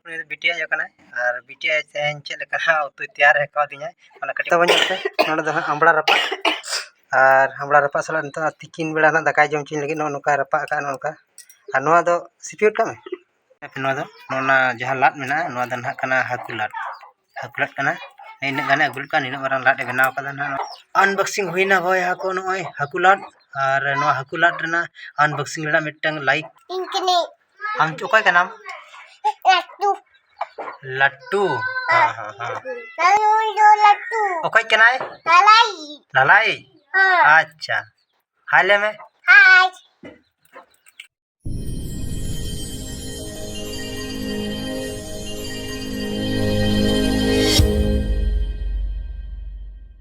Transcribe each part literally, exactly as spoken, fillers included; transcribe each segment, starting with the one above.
ᱩᱱᱤ ᱫᱚ ᱵᱤᱴᱤ ᱟᱭᱳ ᱠᱟᱱᱟᱭ, ᱟᱨ ᱵᱤᱴᱤ ᱟᱭᱳ ᱛᱮᱦᱮᱧ ᱪᱮᱫ ᱞᱮᱠᱟ ᱦᱟᱸᱜ ᱩᱛᱩᱭ ᱛᱮᱭᱟᱨ ᱟᱠᱟᱣᱫᱤᱧᱟᱭ, ᱚᱱᱟ ᱠᱟᱹᱴᱤᱡ ᱛᱟᱵᱚᱱ ᱧᱮᱞ ᱯᱮ᱾ ᱱᱚᱰᱮ ᱫᱚ ᱦᱟᱸᱜ ᱟᱢᱵᱽᱲᱟ ᱨᱟᱯᱟᱜ, ᱟᱨ ᱟᱢᱵᱽᱲᱟ ᱨᱟᱯᱟᱜ ᱥᱟᱞᱟᱜ ᱱᱤᱛᱚᱜ ᱛᱤᱠᱤᱱ ᱵᱮᱲᱟ ᱦᱟᱸᱜ ᱫᱟᱠᱟᱭ ᱡᱚᱢ ᱦᱚᱪᱚᱧ ᱞᱟᱹᱜᱤᱫ ᱱᱚᱜᱼᱚ ᱱᱚᱝᱠᱟᱭ ᱨᱟᱯᱟᱜ ᱟᱠᱟᱫᱼᱟ, ᱱᱚᱜᱼᱚ ᱱᱚᱝᱠᱟ᱾ ᱟᱨ ᱱᱚᱣᱟ ᱫᱚ ᱥᱤᱯᱤ ᱜᱚᱫ ᱠᱟᱜ ᱢᱮ᱾ ᱱᱚᱣᱟ ᱫᱚ, ᱱᱚᱣᱟ ᱡᱟᱦᱟᱸ ᱞᱟᱫ ᱢᱮᱱᱟᱜᱼᱟ, ᱱᱚᱣᱟ ᱫᱚ ᱱᱟᱦᱟᱜ ᱠᱟᱱᱟ ᱦᱟᱹᱠᱩ ᱞᱟᱫ, ᱦᱟᱹᱠᱩ ᱞᱟᱫ ᱠᱟᱱᱟ᱾ ᱱᱤᱱᱟᱹᱜ ᱜᱟᱱᱮ ᱟᱹᱜᱩ ᱞᱮᱫ ᱠᱟᱱ, ᱱᱤᱱᱟᱹᱜ ᱢᱟᱨᱟᱝ ᱞᱟᱫ ᱮ ᱵᱮᱱᱟᱣ ᱠᱟᱫᱟ ᱱᱟᱦᱟᱜ᱾ Unboxing ᱦᱩᱭᱱᱟ ᱵᱷᱟᱭ, ᱦᱟᱹᱠᱩ, ᱱᱚᱜᱼᱚᱭ ᱦᱟᱹᱠᱩ ᱞᱟᱫ᱾ ᱟᱨ ᱱᱚᱣᱟ ᱦᱟᱹᱠᱩ ᱞᱟᱫ ᱨᱮᱱᱟᱜ unboxing ᱨᱮᱱᱟᱜ ᱢᱤᱫᱴᱟᱝ like᱾ ᱤᱧ ᱠᱟᱹᱱᱟᱹᱧ᱾ ᱟᱢ ᱚᱠᱚᱭ ᱠᱟᱱᱟᱢ? ᱞᱟᱹᱴᱩ᱾ ᱞᱟᱹᱴᱩ? ᱦᱮᱸ, ᱦᱮᱸ, ᱦᱮᱸ᱾ ᱞᱟᱹᱴᱩ ᱫᱚ ᱞᱟᱹᱴᱩ᱾ ᱚᱠᱚᱭ ᱠᱟᱱᱟᱭ? ᱞᱟᱞᱟᱭᱤᱡ᱾ ᱞᱟᱞᱟᱭᱤᱡ? ᱦᱮᱸ᱾ ᱟᱪᱪᱷᱟ᱾ ᱦᱟᱭ ᱞᱟᱹᱭ ᱢᱮ᱾ ᱦᱟᱭ᱾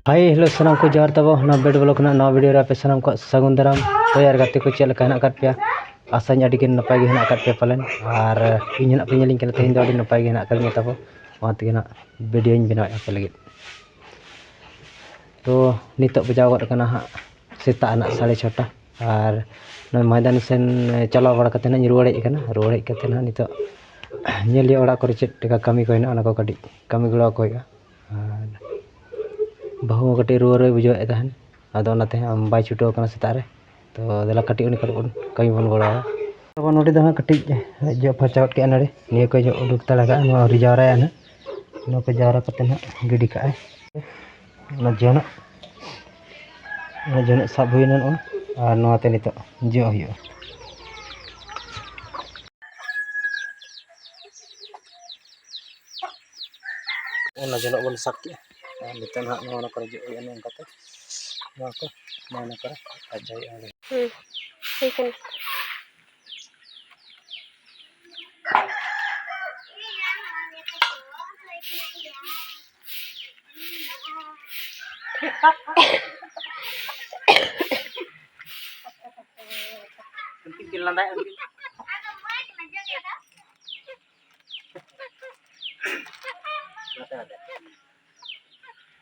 ᱦᱟᱭ, hello, ᱥᱟᱱᱟᱢ ᱠᱚ ᱡᱚᱦᱟᱨ ᱛᱟᱵᱚ᱾ ᱱᱚᱣᱟ ᱵᱮᱰ ᱵᱞᱚᱜ ᱨᱮᱱᱟᱜ ᱱᱟᱣᱟ ᱵᱷᱤᱰᱤᱭᱳ ᱨᱮ ᱟᱯᱮ ᱥᱟᱱᱟᱢ ᱠᱚᱣᱟᱜ ᱥᱟᱹᱜᱩᱱ ᱫᱟᱨᱟᱢ᱾ ᱦᱳᱭ, ᱟᱨ ᱜᱟᱛᱮ ᱠᱚ ᱪᱮᱫ ᱞᱮᱠᱟ ᱦᱮᱱᱟᱜ ᱟᱠᱟᱫ ᱯᱮᱭᱟ? ᱟᱥᱟᱧ ᱟᱹᱰᱤ ᱜᱮ ᱱᱟᱯᱟᱭ ᱜᱮ ᱦᱮᱱᱟᱜ ᱟᱠᱟᱫ ᱯᱮᱭᱟ ᱯᱟᱞᱮᱱ᱾ ᱟᱨ ᱤᱧ ᱦᱟᱸᱜ ᱯᱮ ᱧᱮᱞᱤᱧ ᱠᱟᱱᱟ, ᱛᱮᱦᱮᱧ ᱫᱚ ᱟᱹᱰᱤ ᱱᱟᱯᱟᱭ ᱜᱮ ᱦᱮᱱᱟᱜ ᱟᱠᱟᱫᱤᱧᱟ ᱛᱟᱵᱚ᱾ ᱚᱱᱟ ᱛᱮᱜᱮ ᱱᱟᱜ ᱵᱷᱤᱰᱤᱭᱳᱧ ᱵᱮᱱᱟᱣᱮᱫᱼᱟ ᱟᱯᱮ ᱞᱟᱹᱜᱤᱫ᱾ ᱛᱚ, ᱱᱤᱛᱚᱜ ᱵᱟᱡᱟᱣ ᱜᱚᱫ ᱟᱠᱟᱱᱟ ᱦᱟᱸᱜ ᱥᱮᱛᱟᱜ ᱨᱮᱱᱟᱜ ᱥᱟᱲᱮ ᱪᱷᱚᱴᱟ᱾ ᱟᱨ ᱱᱚᱜᱼᱚᱭ ᱢᱚᱭᱫᱟᱱ ᱥᱮᱱ ᱪᱟᱞᱟᱣ ᱵᱟᱲᱟ ᱠᱟᱛᱮ ᱱᱟᱜ ᱤᱧ ᱨᱩᱣᱟᱹᱲ ᱦᱮᱡ ᱟᱠᱟᱱᱟ᱾ ᱨᱩᱣᱟᱹᱲ ᱦᱮᱡ ᱠᱟᱛᱮ ᱱᱟᱜ ᱱᱤᱛᱚᱜ ᱧᱮᱞ ᱦᱩᱭᱩᱜᱼᱟ ᱚᱲᱟᱜ ᱠᱚᱨᱮ ᱪᱮᱫ ᱞᱮᱠᱟ ᱠᱟᱹᱢᱤ ᱠᱚ ᱦᱮᱱᱟᱜᱼᱟ, ᱚᱱᱟ ᱠᱚ ᱠᱟᱹᱴᱤᱡ ᱠᱟᱹᱢᱤ ᱜᱚᱲᱚ ᱟᱠᱚ ᱦᱩᱭᱩᱜᱼᱟ᱾ ᱟᱨ ᱵᱟᱹᱦᱩ ᱦᱚᱸ ᱠᱟᱹᱴᱤᱡ ᱨᱩᱣᱟᱹ ᱨᱩᱣᱟᱹᱭ ᱵᱩᱡᱷᱟᱹᱣᱮᱫ ᱛᱟᱦᱮᱱ, ᱟᱫᱚ ᱚᱱᱟᱛᱮ ᱦᱟᱸᱜ ᱵᱟᱭ ᱪᱷᱩᱴᱟᱹᱣ ᱠᱟᱱᱟ ᱥᱮᱛᱟᱜ ᱨᱮ᱾ ᱛᱚ ᱫᱮᱞᱟ ᱠᱟᱹᱴᱤᱡ ᱩᱱᱤ ᱠᱟᱹᱴᱤᱡ ᱵᱚᱱ ᱠᱟᱹᱢᱤ ᱵᱚᱱ ᱜᱚᱲᱚᱣᱟ᱾ ᱛᱟᱵᱚᱱ ᱱᱚᱰᱮ ᱫᱚ ᱦᱟᱸᱜ ᱠᱟᱹᱴᱤᱡ ᱡᱚᱜ ᱯᱷᱟᱨᱪᱟ ᱜᱚᱫ ᱠᱮᱜᱼᱟ ᱱᱟᱹᱲᱤ, ᱱᱤᱭᱟᱹ ᱠᱚ ᱡᱚᱜ ᱩᱰᱩᱠ ᱦᱟᱛᱟᱲ ᱠᱟᱜᱼᱟ, ᱱᱚᱣᱟ ᱟᱹᱣᱨᱤ ᱡᱟᱣᱨᱟᱭᱟ ᱱᱟᱦᱟᱜ᱾ ᱱᱚᱣᱟ ᱠᱚ ᱡᱟᱣᱨᱟ ᱠᱟᱛᱮ ᱱᱟᱦᱟᱜ ᱜᱤᱰᱤ ᱠᱟᱜᱼᱟᱭ᱾ ᱚᱱᱟ ᱡᱚᱱᱚᱜ, ᱚᱱᱟ ᱡᱚᱱᱚᱜ ᱥᱟᱵ ᱦᱩᱭᱱᱟ ᱱᱚᱜᱼᱚᱭ, ᱟᱨ ᱱᱚᱣᱟᱛᱮ ᱱᱤᱛᱚᱜ ᱡᱚᱜ ᱦᱩᱭᱩᱜᱼᱟ᱾ ᱚᱱᱟ ᱡᱚᱱᱚᱜ ᱵᱚᱱ ᱥᱟᱵ ᱠᱮᱜᱼᱟ, ᱟᱨ ᱱᱤᱛᱚᱜ ᱱᱟᱦᱟᱜ ᱱᱚᱣᱟ ᱠᱚᱨᱮ ᱡᱚᱜ ᱦᱩᱭᱩᱜᱼᱟ, ᱱᱚᱝᱠᱟᱛᱮ ᱱᱚᱣᱟ ᱠᱚ, ᱱᱚᱣᱟ ᱠᱚᱨᱮ ᱯᱷᱟᱨᱪᱟ ᱦᱩᱭᱩᱜᱼᱟ᱾ ᱦᱩᱸ, ᱦᱩᱭ ᱠᱟᱱᱟ᱾ ᱩᱱᱠᱤᱱ ᱠᱤᱱ ᱞᱟᱸᱫᱟᱭᱮᱫ, ᱩᱱᱠᱤᱱ᱾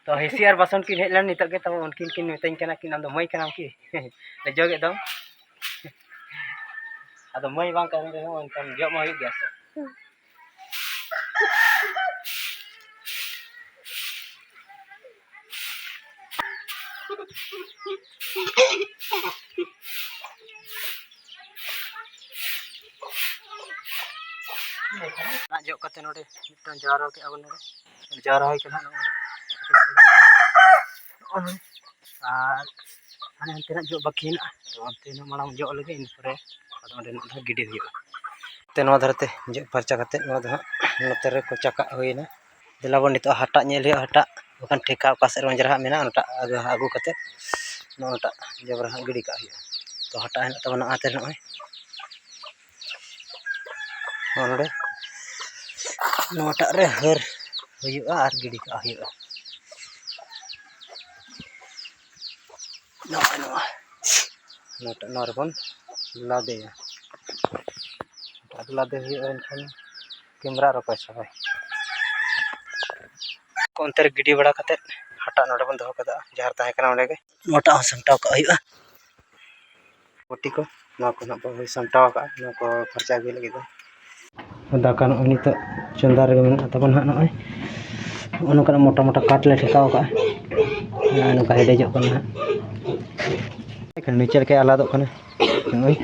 ᱛᱚ ᱦᱤᱸᱥᱤ ᱟᱨ ᱵᱟᱥᱚᱱ ᱠᱤᱱ ᱦᱮᱡ ᱞᱮᱱ ᱱᱤᱛᱚᱜ ᱜᱮ, ᱛᱟᱵᱚ ᱩᱱᱠᱤᱱ ᱠᱤᱱ ᱢᱮᱛᱟᱹᱧ ᱠᱟᱱᱟ ᱠᱤᱱ, "ᱟᱢ ᱫᱚ ᱢᱟᱹᱭ ᱠᱟᱱᱟᱢ ᱠᱤ?" ᱞᱮ ᱡᱚᱜᱮᱫ ᱫᱚ᱾ ᱟᱫᱚ ᱢᱟᱹᱭ ᱵᱟᱝ ᱠᱟᱱ ᱨᱮᱦᱚᱸ ᱮᱱᱠᱷᱟᱱ ᱡᱚᱜ ᱢᱟ ᱦᱩᱭᱩᱜ ᱜᱮᱭᱟ ᱥᱮ᱾ ᱦᱩᱸ᱾ ᱡᱚᱜ ᱠᱟᱛᱮ ᱱᱚᱰᱮ ᱢᱤᱫᱴᱟᱝ ᱡᱟᱣᱨᱟ ᱠᱮᱜᱼᱟ ᱵᱚᱱ ᱱᱚᱰᱮ᱾ ᱡᱟᱣᱨᱟ ᱦᱩᱭ ᱠᱟᱱᱟ ᱱᱚᱜᱼᱚ ᱱᱚᱰᱮ᱾ ᱱᱚᱜᱼᱚ ᱱᱚᱰᱮ᱾ ᱟᱨ ᱦᱟᱱᱮ ᱦᱟᱱᱛᱮ ᱱᱟᱜ ᱡᱚᱜ ᱵᱟᱹᱠᱤ ᱦᱮᱱᱟᱜᱼᱟ, ᱛᱚ ᱚᱱᱛᱮ ᱱᱟᱜ ᱢᱟᱲᱟᱝ ᱡᱚᱜ ᱞᱮᱜᱮ, ᱤᱱᱟᱹ ᱯᱚᱨᱮ ᱟᱫᱚ ᱚᱸᱰᱮ ᱱᱟᱜ ᱫᱚ ᱜᱤᱰᱤ ᱦᱩᱭᱩᱜᱼᱟ᱾ ᱛᱮ ᱱᱚᱣᱟ ᱫᱷᱟᱨᱮ ᱛᱮ ᱡᱚᱜ ᱯᱷᱟᱨᱪᱟ ᱠᱟᱛᱮ ᱱᱚᱣᱟ ᱫᱚ ᱦᱟᱸᱜ ᱱᱚᱛᱮ ᱨᱮ ᱠᱚᱪᱟ ᱠᱟᱜ ᱦᱩᱭᱱᱟ᱾ ᱫᱮᱞᱟ ᱵᱚᱱ ᱱᱤᱛᱚᱜ ᱦᱟᱴᱟᱜ ᱧᱮᱞ ᱦᱩᱭᱩᱜᱼᱟ, ᱦᱟᱴᱟᱜ ᱵᱟᱠᱷᱟᱱ ᱴᱷᱮᱠᱟ ᱚᱠᱟ ᱥᱮᱫ ᱨᱮᱵᱚᱱ ᱡᱟᱨᱦᱟᱜ ᱢᱮᱱᱟᱜᱼᱟ, ᱚᱱᱟᱴᱟᱜ ᱟᱹᱜᱩ, ᱟᱹᱜᱩ ᱠᱟᱛᱮ ᱱᱚᱜᱼᱚ ᱱᱚᱣᱟᱴᱟᱜ ᱡᱚᱵᱽᱨᱟ ᱦᱟᱸᱜ ᱜᱤᱰᱤ ᱠᱟᱜ ᱦᱩᱭᱩᱜᱼᱟ᱾ ᱛᱚ ᱦᱟᱴᱟᱜ ᱦᱮᱱᱟᱜ ᱛᱟᱵᱚᱱᱟ ᱚᱱᱟᱛᱮ ᱱᱚᱜᱼᱚᱭ ᱱᱚᱰᱮ ᱱᱚᱣᱟᱴᱟᱜ ᱨᱮ ᱦᱟᱹᱨ ᱦᱩᱭᱩᱜᱼᱟ ᱟᱨ ᱜᱤᱰᱤ ᱠᱟᱜ ᱦᱩᱭᱩᱜᱼᱟ᱾ ᱱᱚᱜᱼᱚᱭ ᱱᱚᱣᱟ, ᱱᱚᱣᱟᱴᱟᱜ, ᱱᱚᱣᱟ ᱨᱮᱵᱚᱱ ᱞᱟᱫᱮᱭᱟ᱾ ᱞᱟᱫᱮ ᱦᱩᱭᱩᱜᱼᱟ, ᱮᱱᱠᱷᱟᱱ ᱠᱮᱢᱨᱟ ᱨᱚᱠᱚᱡ ᱥᱟᱵᱟᱭ᱾ ᱚᱱᱛᱮ ᱨᱮ ᱜᱤᱰᱤ ᱵᱟᱲᱟ ᱠᱟᱛᱮᱫ ᱦᱟᱴᱟᱜ ᱱᱚᱰᱮ ᱵᱚᱱ ᱫᱚᱦᱚ ᱠᱟᱫᱟ, ᱡᱟᱦᱟᱸ ᱨᱮ ᱛᱟᱦᱮᱸ ᱠᱟᱱᱟ ᱚᱸᱰᱮ ᱜᱮ᱾ ᱱᱚᱣᱟᱴᱟᱜ ᱦᱚᱸ ᱥᱟᱢᱴᱟᱣ ᱠᱟᱜ ᱦᱩᱭᱩᱜᱼᱟ᱾ ᱯᱚᱴᱤ ᱠᱚ, ᱱᱚᱣᱟ ᱠᱚ ᱱᱟᱜ ᱵᱚᱱ ᱦᱩᱭ ᱥᱟᱢᱴᱟᱣ ᱠᱟᱜᱼᱟ, ᱱᱚᱣᱟ ᱠᱚ ᱯᱷᱟᱨᱪᱟ ᱟᱹᱜᱩᱭ ᱞᱟᱹᱜᱤᱫ ᱫᱚ᱾ ᱫᱟᱠᱟ ᱱᱚᱜᱼᱚᱭ ᱱᱤᱛᱚᱜ ᱪᱚᱸᱫᱟ ᱨᱮᱜᱮ ᱢᱮᱱᱟᱜ ᱛᱟᱵᱚᱱᱟ ᱦᱟᱸᱜ᱾ ᱱᱚᱜᱼᱚᱭ ᱱᱚᱜᱼᱚ ᱱᱚᱝᱠᱟᱱᱟᱜ ᱢᱚᱴᱟ ᱢᱚᱴᱟ ᱠᱟᱴ ᱞᱮ ᱴᱷᱮᱠᱟᱣ ᱠᱟᱜᱼᱟ᱾ ᱱᱚᱜᱼᱚᱭ ᱱᱚᱝᱠᱟ ᱦᱮᱰᱮᱡᱚᱜ ᱠᱟᱱᱟ ᱦᱟᱸᱜ᱾ ᱮᱱᱠᱷᱟᱱ ᱱᱤᱪᱮ ᱞᱮᱠᱟ ᱟᱞᱟᱫᱚᱜ ᱠᱟᱱᱟ᱾ ᱱᱚᱜᱼᱚᱭ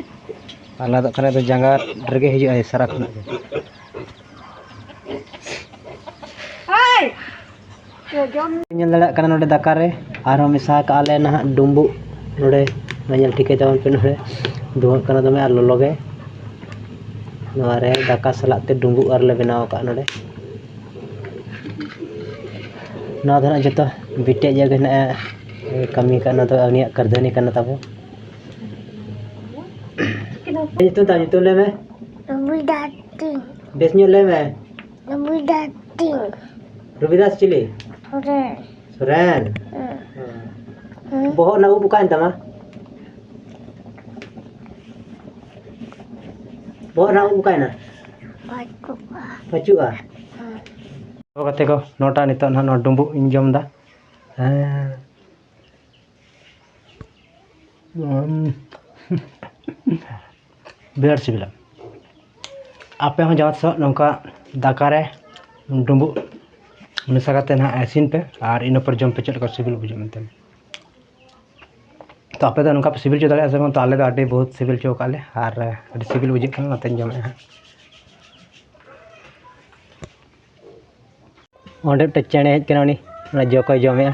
ᱟᱞᱟᱫᱚᱜ ᱠᱟᱱᱟ, ᱟᱫᱚ ᱡᱟᱸᱜᱟ ᱨᱮᱜᱮ ᱦᱤᱡᱩᱜᱼᱟ ᱥᱟᱨᱟ ᱠᱷᱚᱱᱟᱜ ᱜᱮ᱾ ᱧᱮᱞ ᱫᱟᱲᱮᱭᱟᱜ ᱠᱟᱱᱟ ᱱᱚᱰᱮ ᱫᱟᱠᱟ ᱨᱮ ᱟᱨᱦᱚᱸ ᱢᱮᱥᱟ ᱠᱟᱜᱼᱟ ᱞᱮ ᱱᱟᱦᱟᱜ ᱰᱩᱸᱵᱩᱜ᱾ ᱱᱚᱰᱮ ᱱᱚᱣᱟ ᱧᱮᱞ ᱴᱷᱤᱠᱟᱹᱭ ᱛᱟᱵᱚᱱ ᱯᱮ, ᱱᱚᱰᱮ ᱫᱷᱩᱣᱟᱹᱜ ᱠᱟᱱᱟ ᱫᱚᱢᱮ ᱟᱨ ᱞᱚᱞᱚ ᱜᱮ᱾ ᱱᱚᱣᱟ ᱨᱮ ᱫᱟᱠᱟ ᱥᱟᱞᱟᱜ ᱛᱮ ᱰᱩᱸᱵᱩᱜ ᱟᱨ ᱞᱮ ᱵᱮᱱᱟᱣ ᱟᱠᱟᱫᱼᱟ ᱱᱚᱰᱮ᱾ ᱱᱚᱣᱟ ᱫᱚ ᱱᱟᱦᱟᱜ ᱡᱚᱛᱚ ᱵᱤᱴᱤᱭᱟᱜ ᱡᱟᱭᱜᱟ ᱦᱮᱱᱟᱜᱼᱟ, ᱠᱟᱹᱢᱤ ᱠᱟᱜ, ᱱᱚᱣᱟ ᱫᱚ ᱩᱱᱤᱭᱟᱜ ᱠᱟᱹᱨᱫᱷᱟᱹᱱᱤ ᱠᱟᱱᱟ ᱛᱟᱵᱚ᱾ ᱧᱩᱛᱩᱢ ᱛᱟᱢ, ᱧᱩᱛᱩᱢ ᱞᱟᱹᱭ ᱢᱮ᱾ ᱨᱚᱵᱤᱫᱟᱥ ᱴᱤ᱾ ᱵᱮᱥ ᱧᱚᱜ ᱞᱟᱹᱭ ᱢᱮ᱾ ᱨᱚᱵᱤᱫᱟᱥ ᱴᱤ᱾ ᱨᱚᱵᱤᱫᱟᱥ ᱪᱤᱞᱤ? ᱥᱚᱨᱮᱱ᱾ ᱥᱚᱨᱮᱱ? ᱦᱮᱸ᱾ ᱦᱮᱸ᱾ ᱵᱚᱦᱚᱜ ᱨᱮᱱᱟᱜ ᱩᱵ ᱚᱠᱟᱭᱮᱱ ᱛᱟᱢᱟ? ᱵᱚᱦᱚᱜ ᱨᱮᱱᱟᱜ ᱩᱵ ᱚᱠᱟᱭᱮᱱᱟ? ᱵᱟᱹᱪᱩᱜᱼᱟ᱾ ᱵᱟᱹᱪᱩᱜᱼᱟ? ᱦᱮᱸ᱾ ᱜᱟᱛᱮ ᱠᱚ, ᱱᱚᱣᱟᱴᱟᱜ ᱱᱤᱛᱚᱜ ᱱᱟᱦᱟᱜ ᱱᱚᱣᱟ ᱰᱩᱸᱵᱩᱜ ᱤᱧ ᱡᱚᱢ ᱮᱫᱟ᱾ ᱦᱮᱸ᱾ ᱩᱢ᱾ ᱵᱤᱨᱟᱴ ᱥᱤᱵᱤᱞᱟ᱾ ᱟᱯᱮ ᱦᱚᱸ ᱡᱟᱦᱟᱸ ᱛᱤᱥᱚᱜ ᱱᱚᱝᱠᱟ ᱫᱟᱠᱟ ᱨᱮ ᱰᱩᱸᱵᱩᱜ ᱢᱮᱥᱟ ᱠᱟᱛᱮ ᱱᱟᱦᱟᱜ ᱤᱥᱤᱱ ᱯᱮ ᱟᱨ ᱤᱱᱟᱹ ᱯᱚᱨ ᱡᱚᱢ ᱯᱮ, ᱪᱮᱫ ᱞᱮᱠᱟ ᱥᱤᱵᱤᱞ ᱵᱩᱡᱷᱟᱹᱜᱼᱟ ᱢᱮᱱᱛᱮ᱾ ᱛᱚ ᱟᱯᱮ ᱫᱚ ᱱᱚᱝᱠᱟ ᱯᱮ ᱥᱤᱵᱤᱞ ᱦᱚᱪᱚ ᱫᱟᱲᱮᱭᱟᱜᱼᱟ ᱥᱮ ᱵᱟᱝ? ᱛᱚ ᱟᱞᱮ ᱫᱚ ᱟᱹᱰᱤ ᱵᱚᱦᱩᱛ ᱥᱤᱵᱤᱞ ᱦᱚᱪᱚ ᱟᱠᱟᱫ ᱞᱮ ᱟᱨ ᱟᱹᱰᱤ ᱥᱤᱵᱤᱞ ᱵᱩᱡᱷᱟᱹᱜ ᱠᱟᱱᱟ, ᱚᱱᱟᱛᱮᱧ ᱡᱚᱢᱮᱫᱼᱟ ᱦᱟᱸᱜ᱾ ᱚᱸᱰᱮ ᱢᱤᱫᱴᱮᱱ ᱪᱮᱬᱮ ᱦᱮᱡ ᱠᱟᱱᱟ, ᱩᱱᱤ ᱚᱱᱟ ᱡᱚ ᱠᱚᱭ ᱡᱚᱢᱮᱜᱼᱟ᱾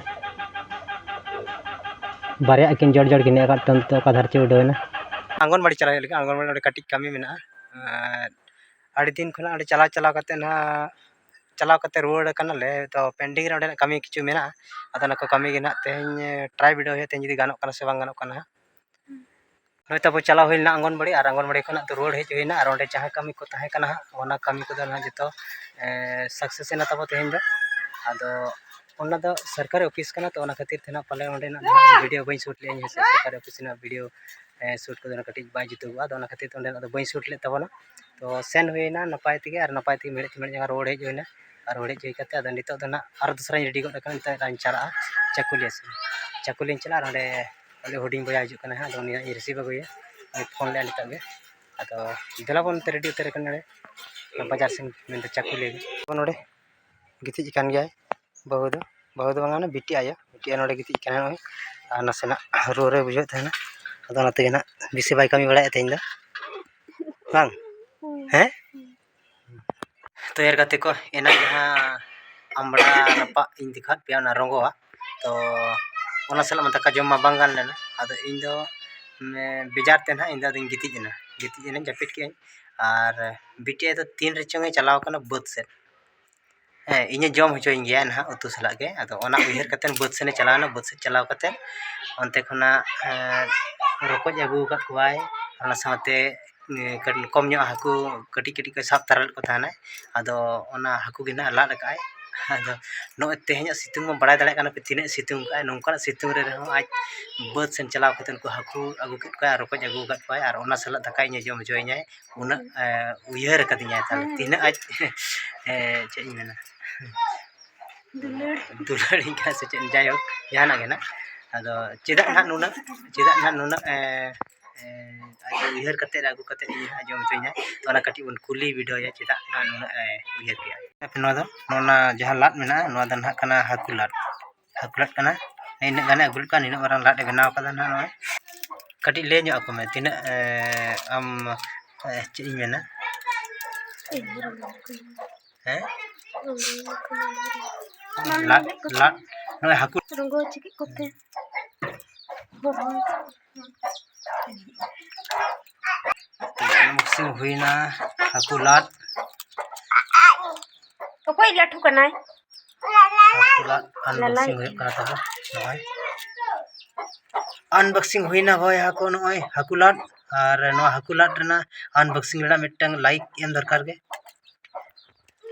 ᱵᱟᱨᱭᱟ ᱟᱹᱠᱤᱱ ᱡᱚᱲ ᱡᱚᱲ ᱠᱤᱱ ᱦᱮᱡ ᱟᱠᱟᱫ ᱛᱮ ᱚᱠᱟ ᱫᱷᱟᱨ ᱪᱚ ᱩᱰᱟᱹᱣ ᱮᱱᱟ᱾ ᱟᱝᱜᱚᱱᱵᱟᱲᱤ ᱪᱟᱞᱟᱣ ᱦᱩᱭᱩᱜ ᱞᱟᱹᱜᱤᱫ, ᱟᱝᱜᱚᱱᱵᱟᱲᱤ ᱚᱸᱰᱮ ᱠᱟᱹᱴᱤᱡ ᱠᱟᱹᱢᱤ ᱢᱮᱱᱟᱜᱼᱟ᱾ ᱟᱨ ᱟᱹᱰᱤ ᱫᱤᱱ ᱠᱷᱚᱱᱟᱜ ᱚᱸᱰᱮ ᱪᱟᱞᱟᱣ ᱪᱟᱞᱟᱣ ᱠᱟᱛᱮ ᱱᱟᱦᱟᱜ, ᱪᱟᱞᱟᱣ ᱠᱟᱛᱮ ᱨᱩᱣᱟᱹᱲ ᱠᱟᱱᱟᱞᱮ, ᱛᱚ pending ᱨᱮ ᱚᱸᱰᱮᱱᱟᱜ ᱠᱟᱹᱢᱤ ᱠᱤᱪᱷᱩ ᱢᱮᱱᱟᱜᱼᱟ᱾ ᱟᱫᱚ ᱚᱱᱟ ᱠᱚ ᱠᱟᱹᱢᱤ ᱜᱮ ᱱᱟᱦᱟᱜ ᱛᱮᱦᱮᱧ try ᱵᱤᱰᱟᱹᱣ ᱦᱩᱭᱩᱜᱼᱟ, ᱛᱮᱦᱮᱧ ᱡᱩᱫᱤ ᱜᱟᱱᱚᱜ ᱠᱟᱱᱟ ᱥᱮ ᱵᱟᱝ ᱜᱟᱱᱚᱜ ᱠᱟᱱᱟ ᱦᱟᱸᱜ᱾ ᱱᱚᱜᱼᱚᱭ ᱛᱟᱵᱚ ᱪᱟᱞᱟᱣ ᱦᱩᱭ ᱞᱮᱱᱟ ᱟᱝᱜᱚᱱᱵᱟᱲᱤ, ᱟᱨ ᱟᱝᱜᱚᱱᱵᱟᱲᱤ ᱠᱷᱚᱱᱟᱜ ᱫᱚ ᱨᱩᱣᱟᱹᱲ ᱦᱮᱡ ᱦᱩᱭᱱᱟ, ᱟᱨ ᱚᱸᱰᱮ ᱡᱟᱦᱟᱸ ᱠᱟᱹᱢᱤ ᱠᱚ ᱛᱟᱦᱮᱸ ᱠᱟᱱᱟ ᱦᱟᱸᱜ, ᱚᱱᱟ ᱠᱟᱹᱢᱤ ᱠᱚᱫᱚ ᱱᱟᱦᱟᱜ ᱡᱚᱛᱚ, ᱮ, success ᱮᱱᱟ ᱛᱟᱵᱚ ᱛᱮᱦᱮᱧ ᱫᱚ᱾ ᱟᱫᱚ ᱚᱱᱟ ᱫᱚ ᱥᱚᱨᱠᱟᱨᱤ ᱚᱯᱷᱤᱥ ᱠᱟᱱᱟ, ᱛᱚ ᱚᱱᱟ ᱠᱷᱟᱹᱛᱤᱨ ᱛᱮ ᱱᱟᱦᱟᱜ ᱯᱟᱞᱮ ᱚᱸᱰᱮᱱᱟᱜ ᱫᱚ ᱦᱟᱸᱜ ᱵᱷᱤᱰᱤᱭᱳ ᱵᱟᱹᱧ ᱥᱩᱴ ᱞᱮᱫᱼᱟ ᱤᱧ, ᱦᱮᱸ ᱥᱮ, ᱥᱚᱨᱠᱟᱨᱤ ᱚᱯᱷᱤᱥ ᱨᱮᱱᱟᱜ ᱵᱷᱤᱰᱤᱭᱳ, ᱮ, ᱥᱩᱴ ᱠᱚᱫᱚ ᱱᱟᱦᱟᱜ ᱠᱟᱹᱴᱤᱡ ᱵᱟᱭ ᱡᱩᱛᱩᱜᱚᱜᱼᱟ᱾ ᱟᱫᱚ ᱚᱱᱟ ᱠᱷᱟᱹᱛᱤᱨ ᱛᱮ ᱚᱸᱰᱮᱱᱟᱜ ᱫᱚ ᱵᱟᱹᱧ ᱥᱩᱴ ᱞᱮᱫ ᱛᱟᱵᱚᱱᱟ᱾ ᱛᱚ ᱥᱮᱱ ᱦᱩᱭᱱᱟ ᱱᱟᱯᱟᱭ ᱛᱮᱜᱮ, ᱟᱨ ᱱᱟᱯᱟᱭ ᱛᱮᱜᱮ ᱢᱮᱲᱦᱮᱫ ᱢᱮᱲᱦᱮᱫ ᱡᱟᱸᱜᱟ ᱨᱩᱣᱟᱹᱲ ᱦᱮᱡ ᱦᱩᱭᱱᱟ᱾ ᱟᱨ ᱨᱩᱣᱟᱹᱲ ᱦᱮᱡ ᱦᱩᱭ ᱠᱟᱛᱮ ᱟᱫᱚ ᱱᱤᱛᱚᱜ ᱫᱚ ᱱᱟᱦᱟᱜ ᱟᱨ ᱫᱚᱥᱨᱟᱧ ᱨᱮᱰᱤ ᱜᱚᱫ ᱟᱠᱟᱱᱟ, ᱱᱤᱛᱚᱜ ᱤᱧ ᱪᱟᱞᱟᱜᱼᱟ ᱪᱟᱹᱠᱩᱞᱤᱭᱟᱹ ᱥᱮᱫ᱾ ᱪᱟᱹᱠᱩᱞᱤᱧ ᱪᱟᱞᱟᱜᱼᱟ, ᱟᱨ ᱚᱸᱰᱮ ᱟᱞᱮ ᱦᱩᱰᱤᱧ ᱵᱚᱭᱦᱟ ᱦᱤᱡᱩᱜ ᱠᱟᱱᱟ ᱦᱟᱸᱜ, ᱟᱫᱚ ᱩᱱᱤ ᱦᱟᱸᱜ ᱤᱧ receive ᱟᱹᱜᱩᱭᱟ᱾ ᱩᱱᱤ ᱯᱷᱳᱱ ᱞᱮᱫᱼᱟ ᱱᱤᱛᱚᱜ ᱜᱮ᱾ ᱟᱫᱚ ᱫᱮᱞᱟ ᱵᱚᱱ ᱱᱚᱛᱮ ᱨᱮᱰᱤ ᱩᱛᱟᱹᱨ ᱟᱠᱟᱱᱟ ᱱᱚᱰᱮ ᱵᱟᱡᱟᱨ ᱥᱮᱱ ᱢᱮᱱᱛᱮ ᱪᱟᱹᱠᱩᱞᱤᱭᱟᱹ ᱜᱮ᱾ ᱱᱚᱰᱮ ᱜᱤᱛᱤᱡ ᱟᱠᱟᱱ ᱜᱮᱭᱟᱭ ᱵᱟᱹᱦᱩ ᱫᱚ, ᱵᱟᱹᱦᱩ ᱫᱚ ᱵᱟᱝᱟ, ᱚᱱᱟ ᱵᱤᱴᱤ ᱟᱭᱳ, ᱵᱤᱴᱤ ᱟᱭᱳ ᱱᱚᱰᱮ ᱜᱤᱛᱤᱡ ᱟᱠᱟᱱᱟᱭ ᱱᱚᱜᱼᱚᱭ᱾ ᱟᱨ ᱱᱟᱥᱮᱱᱟᱜ ᱨᱩᱣᱟᱹ ᱨᱮ ᱵᱩᱡᱷᱟᱹᱣᱮᱫ ᱛᱟᱦᱮᱱᱟ, ᱟᱫᱚ ᱚᱱᱟ ᱛᱮᱜᱮ ᱱᱟᱜ ᱵᱮᱥᱤ ᱵᱟᱭ ᱠᱟᱹᱢᱤ ᱵᱟᱲᱟᱭᱮᱫ ᱛᱮᱦᱮᱧ ᱫᱚ, ᱵᱟᱝ? ᱦᱮᱸ? ᱛᱚ ᱮᱨ ᱜᱟᱛᱮ ᱠᱚ, ᱮᱱᱟᱝ ᱡᱟᱦᱟᱸ ᱟᱢᱵᱽᱲᱟ ᱨᱟᱯᱟᱜ ᱤᱧ ᱫᱮᱠᱷᱟᱣᱟᱫ ᱯᱮᱭᱟ, ᱚᱱᱟ ᱨᱚᱸᱜᱚᱣᱟᱜ, ᱛᱚ ᱚᱱᱟ ᱥᱟᱞᱟᱜ ᱢᱟ ᱫᱟᱠᱟ ᱡᱚᱢ ᱢᱟ ᱵᱟᱝ ᱜᱟᱱ ᱞᱮᱱᱟ᱾ ᱟᱫᱚ ᱤᱧ ᱫᱚ, ᱢᱮ-, ᱵᱮᱡᱟᱨ ᱛᱮ ᱱᱟᱦᱟᱜ ᱤᱧ ᱫᱚ ᱟᱫᱚᱧ ᱜᱤᱛᱤᱡ ᱮᱱᱟ, ᱜᱤᱛᱤᱡ ᱮᱱᱟᱹᱧ, ᱡᱟᱹᱯᱤᱫ ᱠᱮᱫᱟᱹᱧ᱾ ᱟᱨ ᱵᱤᱴᱤ ᱟᱭᱳ ᱫᱚ ᱛᱤᱱ ᱨᱮᱪᱚᱝ ᱮ ᱪᱟᱞᱟᱣ ᱠᱟᱱᱟ ᱵᱟᱹᱫᱽ ᱥᱮᱫ, ᱦᱮᱸ, ᱤᱧᱮ ᱡᱚᱢ ᱦᱚᱪᱚᱧ ᱜᱮᱭᱟ ᱱᱟᱦᱟᱜ ᱩᱛᱩ ᱥᱟᱞᱟᱜ ᱜᱮ᱾ ᱟᱫᱚ ᱚᱱᱟ ᱩᱭᱦᱟᱹᱨ ᱠᱟᱛᱮᱫ ᱵᱟᱹᱫᱽ ᱥᱮᱱᱮ ᱪᱟᱞᱟᱣᱮᱱᱟ᱾ ᱵᱟᱹᱫᱽ ᱥᱮᱫ ᱪᱟᱞᱟᱣ ᱠᱟᱛᱮᱫ ᱚᱱᱛᱮ ᱠᱷᱚᱱᱟᱜ, ᱮᱸ, ᱨᱚᱠᱚᱡ ᱟᱹᱜᱩ ᱟᱠᱟᱫ ᱠᱚᱣᱟᱭ, ᱚᱱᱟ ᱥᱟᱶᱛᱮ, ᱮᱸ, ᱠᱟᱹᱴ-, ᱠᱚᱢ ᱧᱚᱜ ᱦᱟᱹᱠᱩ ᱠᱟᱹᱴᱤᱡ ᱠᱟᱹᱴᱤᱡ ᱠᱚ ᱥᱟᱵ ᱛᱟᱨᱟ ᱞᱮᱫ ᱠᱚ ᱛᱟᱦᱮᱱᱟᱭ᱾ ᱟᱫᱚ ᱚᱱᱟ ᱦᱟᱹᱠᱩ ᱜᱮ ᱱᱟᱦᱟᱜ ᱞᱟᱫ ᱟᱠᱟᱫᱼᱟᱭ᱾ ᱟᱫᱚ ᱱᱚᱜᱼᱚᱭ ᱛᱮᱦᱮᱧᱟᱜ ᱥᱤᱛᱩᱝ ᱢᱟ ᱵᱟᱲᱟᱭ ᱫᱟᱲᱮᱭᱟᱜ ᱠᱟᱱᱟ ᱯᱮ ᱛᱤᱱᱟᱹᱜ ᱥᱤᱛᱩᱝ ᱠᱟᱜᱼᱟᱭ, ᱱᱚᱝᱠᱟᱱᱟᱜ ᱥᱤᱛᱩᱝ ᱨᱮ ᱨᱮᱦᱚᱸ ᱟᱡ ᱵᱟᱹᱫᱽ ᱥᱮᱱ ᱪᱟᱞᱟᱣ ᱠᱟᱛᱮᱫ ᱩᱱᱠᱩ ᱦᱟᱹᱠᱩ ᱟᱹᱜᱩ ᱠᱮᱫ ᱠᱚᱣᱟᱭ ᱟᱨ ᱨᱚᱠᱚᱡ ᱟᱹᱜᱩ ᱟᱠᱟᱫ ᱠᱚᱣᱟᱭ, ᱟᱨ ᱚᱱᱟ ᱥᱟᱞᱟᱜ ᱫᱟᱠᱟ ᱤᱧᱮ ᱡᱚᱢ ᱦᱚᱪᱚᱭᱤᱧᱟᱭ᱾ ᱩᱱᱟᱹᱜ, ᱮᱸ, ᱩᱭᱦᱟᱹᱨ ᱟᱠᱟᱫᱤᱧᱟᱭ ᱛᱟᱦᱞᱮ᱾ ᱦᱮᱸ᱾ ᱛᱤᱱᱟᱹᱜ ᱟᱡ, ᱮᱸ, ᱪᱮᱫ ᱤᱧ ᱢᱮᱱᱟ? ᱫᱩᱞᱟᱹᱲ᱾ ᱫᱩᱞᱟᱹᱲᱤᱧ ᱠᱟᱱᱟ ᱥᱮ ᱪᱮᱫ, ᱡᱟᱭᱦᱳᱠ, ᱡᱟᱦᱟᱱᱟᱜ ᱜᱮ ᱱᱟᱜ᱾ ᱟᱫᱚ ᱪᱮᱫᱟᱜ ᱱᱟᱜ ᱱᱩᱱᱟᱹᱜ, ᱪᱮᱫᱟᱜ ᱱᱟᱜ ᱱᱩᱱᱟᱹᱜ, ᱮᱸ, ᱮᱸ, ᱟᱡ ᱩᱭᱦᱟᱹᱨ ᱠᱟᱛᱮᱫ ᱟᱹᱜᱩ ᱠᱟᱛᱮᱫ ᱤᱧ ᱦᱟᱸᱜ ᱡᱚᱢ ᱦᱚᱪᱚᱧᱟᱭ᱾ ᱛᱚ ᱚᱱᱟ ᱠᱟᱹᱴᱤᱡ ᱵᱚᱱ ᱠᱩᱞᱤ ᱵᱤᱰᱟᱹᱣᱮᱭᱟ, ᱪᱮᱫᱟᱜ ᱱᱟᱜ ᱱᱩᱱᱟᱹᱜ ᱮ ᱩᱭᱦᱟᱹᱨ ᱠᱮᱜᱼᱟ᱾ ᱱᱚᱣᱟ ᱫᱚ, ᱱᱚᱣᱟ ᱡᱟᱦᱟᱸ ᱞᱟᱫ ᱢᱮᱱᱟᱜᱼᱟ, ᱱᱚᱣᱟ ᱫᱚ ᱱᱟᱜ ᱠᱟᱱᱟ ᱦᱟᱹᱠᱩ ᱞᱟᱫ᱾ ᱦᱟᱹᱠᱩ ᱞᱟᱫ ᱠᱟᱱᱟ᱾ ᱤᱱᱟᱹᱜ ᱜᱟᱱᱮ ᱟᱹᱜᱩ ᱞᱮᱫ ᱠᱚᱣᱟ, ᱱᱤᱱᱟᱹᱜ ᱢᱟᱨᱟᱝ ᱞᱟᱫ ᱮ ᱵᱮᱱᱟᱣ ᱠᱟᱫᱟ ᱱᱟᱦᱟᱜ ᱱᱚᱜᱼᱚᱭ᱾ ᱠᱟᱹᱴᱤᱡ ᱞᱟᱹᱭ ᱧᱚᱜ ᱟᱠᱚ ᱢᱮ, ᱛᱤᱱᱟᱹᱜ, ᱮ, ᱟᱢ, ᱮ, ᱪᱮᱫ ᱤᱧ ᱢᱮᱱᱟ? ᱦᱮᱸ? ᱞᱟᱫ, ᱞᱟᱫ, ᱱᱚᱜᱼᱚᱭ ᱦᱟᱹᱠᱩ᱾ ᱨᱚᱸᱜᱚ ᱪᱤᱠᱟᱹᱜ ᱠᱚᱛᱮ᱾ ᱤᱥᱤᱱ ᱦᱩᱭᱱᱟ ᱦᱟᱹᱠᱩ ᱞᱟᱫ᱾ ᱚᱠᱚᱭ ᱞᱟᱹᱴᱩ ᱠᱟᱱᱟᱭ? ᱦᱟᱹᱠᱩ ᱞᱟᱫ ᱞᱟᱞᱟᱭ᱾ Unboxing ᱦᱩᱭᱩᱜ ᱠᱟᱱᱟ ᱛᱟᱵᱚ᱾ ᱱᱚᱜᱼᱚᱭ unboxing ᱦᱩᱭᱱᱟ ᱵᱷᱟᱭ ᱦᱟᱹᱠᱩ, ᱱᱚᱜᱼᱚᱭ ᱦᱟᱹᱠᱩ ᱞᱟᱫ᱾ ᱟᱨ ᱱᱚᱣᱟ ᱦᱟᱹᱠᱩ ᱞᱟᱫ ᱨᱮᱱᱟᱜ unboxing ᱨᱮᱱᱟᱜ ᱢᱤᱫᱴᱟᱝ like ᱮᱢ ᱫᱚᱨᱠᱟᱨ ᱜᱮ᱾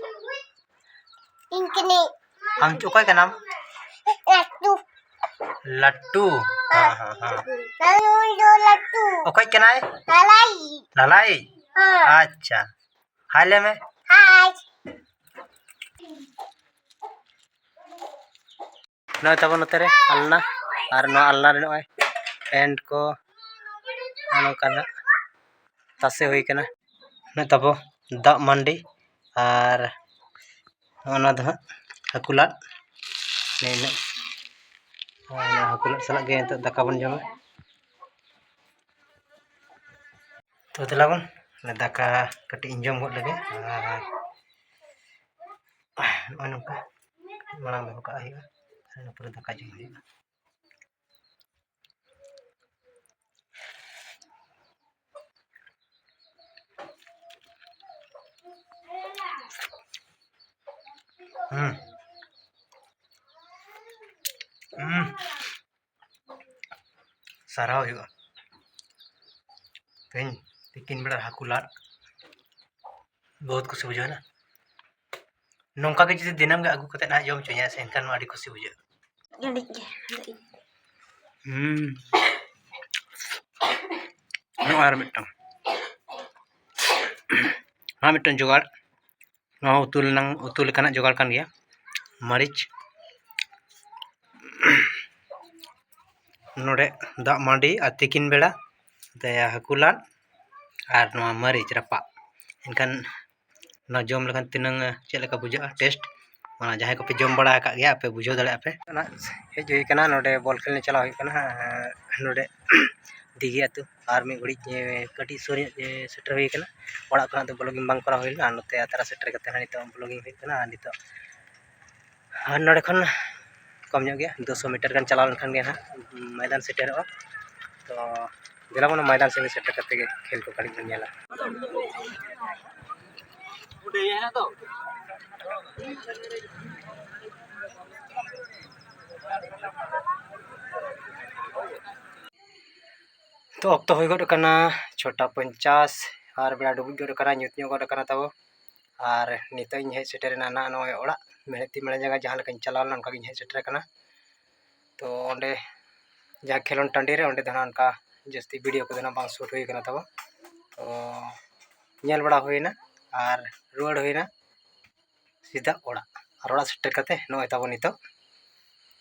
ᱤᱧ ᱠᱟᱹᱱᱟᱹᱧ᱾ ᱟᱢ ᱚᱠᱚᱭ ᱠᱟᱱᱟᱢ? ᱞᱟᱹᱴᱩ᱾ ᱞᱟᱹᱴᱩ? ᱦᱮᱸ, ᱦᱮᱸ, ᱦᱮᱸ᱾ ᱞᱟᱹᱴᱩ᱾ ᱚᱠᱚᱭ ᱠᱟᱱᱟᱭ? ᱞᱟᱞᱟᱭ᱾ ᱞᱟᱞᱟᱭ? ᱦᱮᱸ᱾ ᱟᱪᱪᱷᱟ᱾ Hi ᱞᱟᱹᱭ ᱢᱮ᱾ Hi᱾ ᱱᱚᱜᱼᱚᱭ ᱛᱟᱵᱚᱱ ᱱᱚᱛᱮ ᱨᱮ ᱟᱞᱱᱟ, ᱟᱨ ᱱᱚᱣᱟ ᱟᱞᱱᱟ ᱨᱮ ᱱᱚᱜᱼᱚᱭ ᱯᱮᱱᱴ ᱠᱚ ᱱᱚᱜᱼᱚ ᱱᱚᱝᱠᱟᱱᱟᱜ ᱛᱟᱥᱮ ᱦᱩᱭ ᱠᱟᱱᱟ᱾ ᱱᱚᱜᱼᱚᱭ ᱛᱟᱵᱚ ᱫᱟᱜ ᱢᱟᱹᱰᱤ, ᱟᱨ ᱚᱱᱟ ᱫᱚ ᱦᱟᱸᱜ ᱦᱟᱹᱠᱩ ᱞᱟᱫ᱾ ᱱᱤᱱᱟᱹᱜ ᱦᱟᱹᱠᱩ ᱞᱟᱫ ᱥᱟᱞᱟᱜ ᱜᱮ ᱱᱤᱛᱚᱜ ᱫᱟᱠᱟ ᱵᱚᱱ ᱡᱚᱢᱟ᱾ ᱛᱚ ᱫᱮᱞᱟ ᱵᱚᱱ, ᱫᱟᱠᱟ ᱠᱟᱹᱴᱤᱡ ᱤᱧ ᱡᱚᱢ ᱜᱚᱫ ᱞᱮᱜᱮ᱾ ᱟᱨ ᱱᱚᱜᱼᱚᱭ ᱱᱚᱝᱠᱟ ᱢᱟᱲᱟᱝ ᱫᱚᱦᱚ ᱠᱟᱜ ᱦᱩᱭᱩᱜᱼᱟ, ᱤᱱᱟᱹ ᱯᱚᱨᱮ ᱫᱟᱠᱟ ᱡᱚᱢ ᱦᱩᱭᱩᱜᱼᱟ᱾ ᱦᱩᱸ᱾ ᱦᱩᱸ᱾ ᱥᱟᱨᱦᱟᱣ ᱦᱩᱭᱩᱜᱼᱟ᱾ ᱛᱮᱦᱮᱧ ᱛᱤᱠᱤᱱ ᱵᱮᱲᱟ ᱦᱟᱹᱠᱩ ᱞᱟᱫ ᱵᱚᱦᱩᱛ ᱠᱩᱥᱤ ᱵᱩᱡᱷᱟᱹᱣ ᱮᱱᱟ᱾ ᱱᱚᱝᱠᱟ ᱜᱮ ᱡᱩᱫᱤ ᱫᱤᱱᱟᱹᱢ ᱜᱮ ᱟᱹᱜᱩ ᱠᱟᱛᱮᱫ ᱦᱟᱸᱜ ᱡᱚᱢ ᱦᱚᱪᱚᱧᱟ ᱥᱮ, ᱮᱱᱠᱷᱟᱱ ᱢᱟ ᱟᱹᱰᱤ ᱠᱩᱥᱤ ᱵᱩᱡᱷᱟᱹᱜᱼᱟ᱾ ᱜᱟᱹᱰᱤᱡ ᱜᱮ, ᱜᱟᱹᱰᱤᱡ᱾ ᱦᱩᱸ᱾ ᱱᱚᱣᱟ ᱟᱨ ᱢᱤᱫᱴᱟᱝ᱾ ᱱᱚᱣᱟ ᱢᱤᱫᱴᱟᱝ ᱡᱚᱜᱟᱲ᱾ ᱱᱚᱣᱟ ᱩᱛᱩ ᱨᱮᱱᱟᱝ, ᱩᱛᱩ ᱞᱮᱠᱟᱱᱟᱜ ᱡᱚᱜᱟᱲ ᱠᱟᱱ ᱜᱮᱭᱟ᱾ ᱢᱟᱹᱨᱤᱪ, ᱱᱚᱰᱮ ᱫᱟᱜ ᱢᱟᱹᱰᱤ ᱟᱨ ᱛᱤᱠᱤᱱ ᱵᱮᱲᱟ ᱫᱟᱭᱟ ᱦᱟᱹᱠᱩ ᱞᱟᱫ ᱟᱨ ᱱᱚᱣᱟ ᱢᱟᱹᱨᱤᱪ ᱨᱟᱯᱟᱜ᱾ ᱮᱱᱠᱷᱟᱱ ᱚᱱᱟ ᱡᱚᱢ ᱞᱮᱠᱷᱟᱱ ᱛᱤᱱᱟᱹᱝ, ᱪᱮᱫ ᱞᱮᱠᱟ ᱵᱩᱡᱷᱟᱹᱜᱼᱟ taste? ᱚᱱᱟ ᱡᱟᱦᱟᱸᱭ ᱠᱚᱯᱮ ᱡᱚᱢ ᱵᱟᱲᱟ ᱟᱠᱟᱫ ᱜᱮᱭᱟ, ᱟᱯᱮ ᱵᱩᱡᱷᱟᱹᱣ ᱫᱟᱲᱮᱭᱟᱜᱼᱟ ᱯᱮ᱾ ᱚᱱᱟ ᱦᱮᱡ ᱦᱩᱭ ᱠᱟᱱᱟ, ᱱᱚᱰᱮ ᱵᱚᱞ ᱠᱷᱮᱞ ᱞᱮ ᱪᱟᱞᱟᱣ ᱦᱩᱭᱩᱜ ᱠᱟᱱᱟ᱾ ᱱᱚᱰᱮ ᱫᱤᱜᱷᱤ ᱟᱹᱛᱩ᱾ ᱟᱨ ᱢᱤᱫ ᱜᱷᱟᱹᱲᱤᱡ, ᱮ, ᱠᱟᱹᱴᱤᱡ ᱥᱩᱨ ᱧᱚᱜ, ᱮ, ᱥᱮᱴᱮᱨ ᱦᱩᱭ ᱠᱟᱱᱟ᱾ ᱚᱲᱟᱜ ᱠᱷᱚᱱᱟᱜ ᱫᱚ vlogging ᱵᱟᱝ ᱠᱚᱨᱟᱣ ᱦᱩᱭ ᱞᱮᱱᱟ, ᱟᱨ ᱱᱚᱛᱮ ᱟᱛᱨᱟ ᱥᱮᱴᱮᱨ ᱠᱟᱛᱮ ᱦᱟᱸᱜ ᱱᱤᱛᱚᱜ vlogging ᱦᱩᱭᱩᱜ ᱠᱟᱱᱟ᱾ ᱟᱨ ᱱᱤᱛᱚᱜ ᱟᱨ ᱱᱚᱰᱮ ᱠᱷᱚᱱ ᱠᱚᱢ ᱧᱚᱜ ᱜᱮᱭᱟ, ᱫᱩᱥᱚ ᱢᱤᱴᱟᱨ ᱜᱟᱱ ᱪᱟᱞᱟᱣ ᱞᱮᱱᱠᱷᱟᱱ ᱜᱮ ᱦᱟᱸᱜ ᱢᱚᱭᱫᱟᱱ ᱥᱮᱴᱮᱨᱚᱜᱼᱟ᱾ ᱛᱚ ᱫᱮᱞᱟ ᱵᱚᱱ ᱢᱚᱭᱫᱟᱱ ᱥᱮᱫ ᱥᱮᱴᱮᱨ ᱠᱟᱛᱮ ᱜᱮ ᱠᱷᱮᱞ ᱠᱚ ᱠᱟᱹᱴᱤᱡ ᱵᱚᱱ ᱧᱮᱞᱟ᱾ ᱛᱚ ᱚᱠᱛᱚ ᱦᱩᱭ ᱜᱚᱫ ᱟᱠᱟᱱᱟ ᱪᱷᱚᱴᱟ ᱯᱚᱧᱪᱟᱥ, ᱟᱨ ᱵᱮᱲᱟ ᱰᱩᱵᱩᱡ ᱜᱚᱫ ᱟᱠᱟᱱᱟ, ᱧᱩᱛ ᱧᱚᱜ ᱜᱚᱫ ᱟᱠᱟᱱᱟ ᱛᱟᱵᱚ᱾ ᱟᱨ ᱱᱤᱛᱚᱜ ᱤᱧ ᱦᱮᱡ ᱥᱮᱴᱮᱨᱮᱱᱟ ᱱᱟᱦᱟᱜ ᱱᱚᱜᱼᱚᱭ ᱚᱲᱟᱜ, ᱢᱮᱬᱦᱮᱫ ᱛᱤ ᱢᱮᱬᱦᱮᱫ ᱡᱟᱸᱜᱟ ᱡᱟᱦᱟᱸ ᱞᱮᱠᱟᱧ ᱪᱟᱞᱟᱣ ᱞᱮᱱᱟ ᱚᱱᱠᱟ ᱜᱤᱧ ᱦᱮᱡ ᱥᱮᱴᱮᱨ ᱟᱠᱟᱱᱟ᱾ ᱛᱚ ᱚᱸᱰᱮ ᱡᱟᱦᱟᱸ ᱠᱷᱮᱞᱳᱱᱰ ᱴᱟᱺᱰᱤ ᱨᱮ, ᱚᱸᱰᱮ ᱫᱚ ᱱᱟᱦᱟᱜ ᱚᱱᱠᱟ ᱡᱟᱹᱥᱛᱤ video ᱠᱚᱫᱚ ᱱᱟᱦᱟᱜ ᱵᱟᱝ shoot ᱦᱩᱭ ᱟᱠᱟᱱᱟ ᱛᱟᱵᱚ᱾ ᱛᱚ ᱧᱮᱞ ᱵᱟᱲᱟ ᱦᱩᱭᱱᱟ ᱟᱨ ᱨᱩᱣᱟᱹᱲ ᱦᱩᱭᱱᱟ ᱥᱤᱫᱷᱟ ᱚᱲᱟᱜ᱾ ᱟᱨ ᱚᱲᱟᱜ ᱥᱮᱴᱮᱨ ᱠᱟᱛᱮ ᱱᱚᱜᱼᱚᱭ ᱛᱟᱵᱚ ᱱᱤᱛᱚᱜ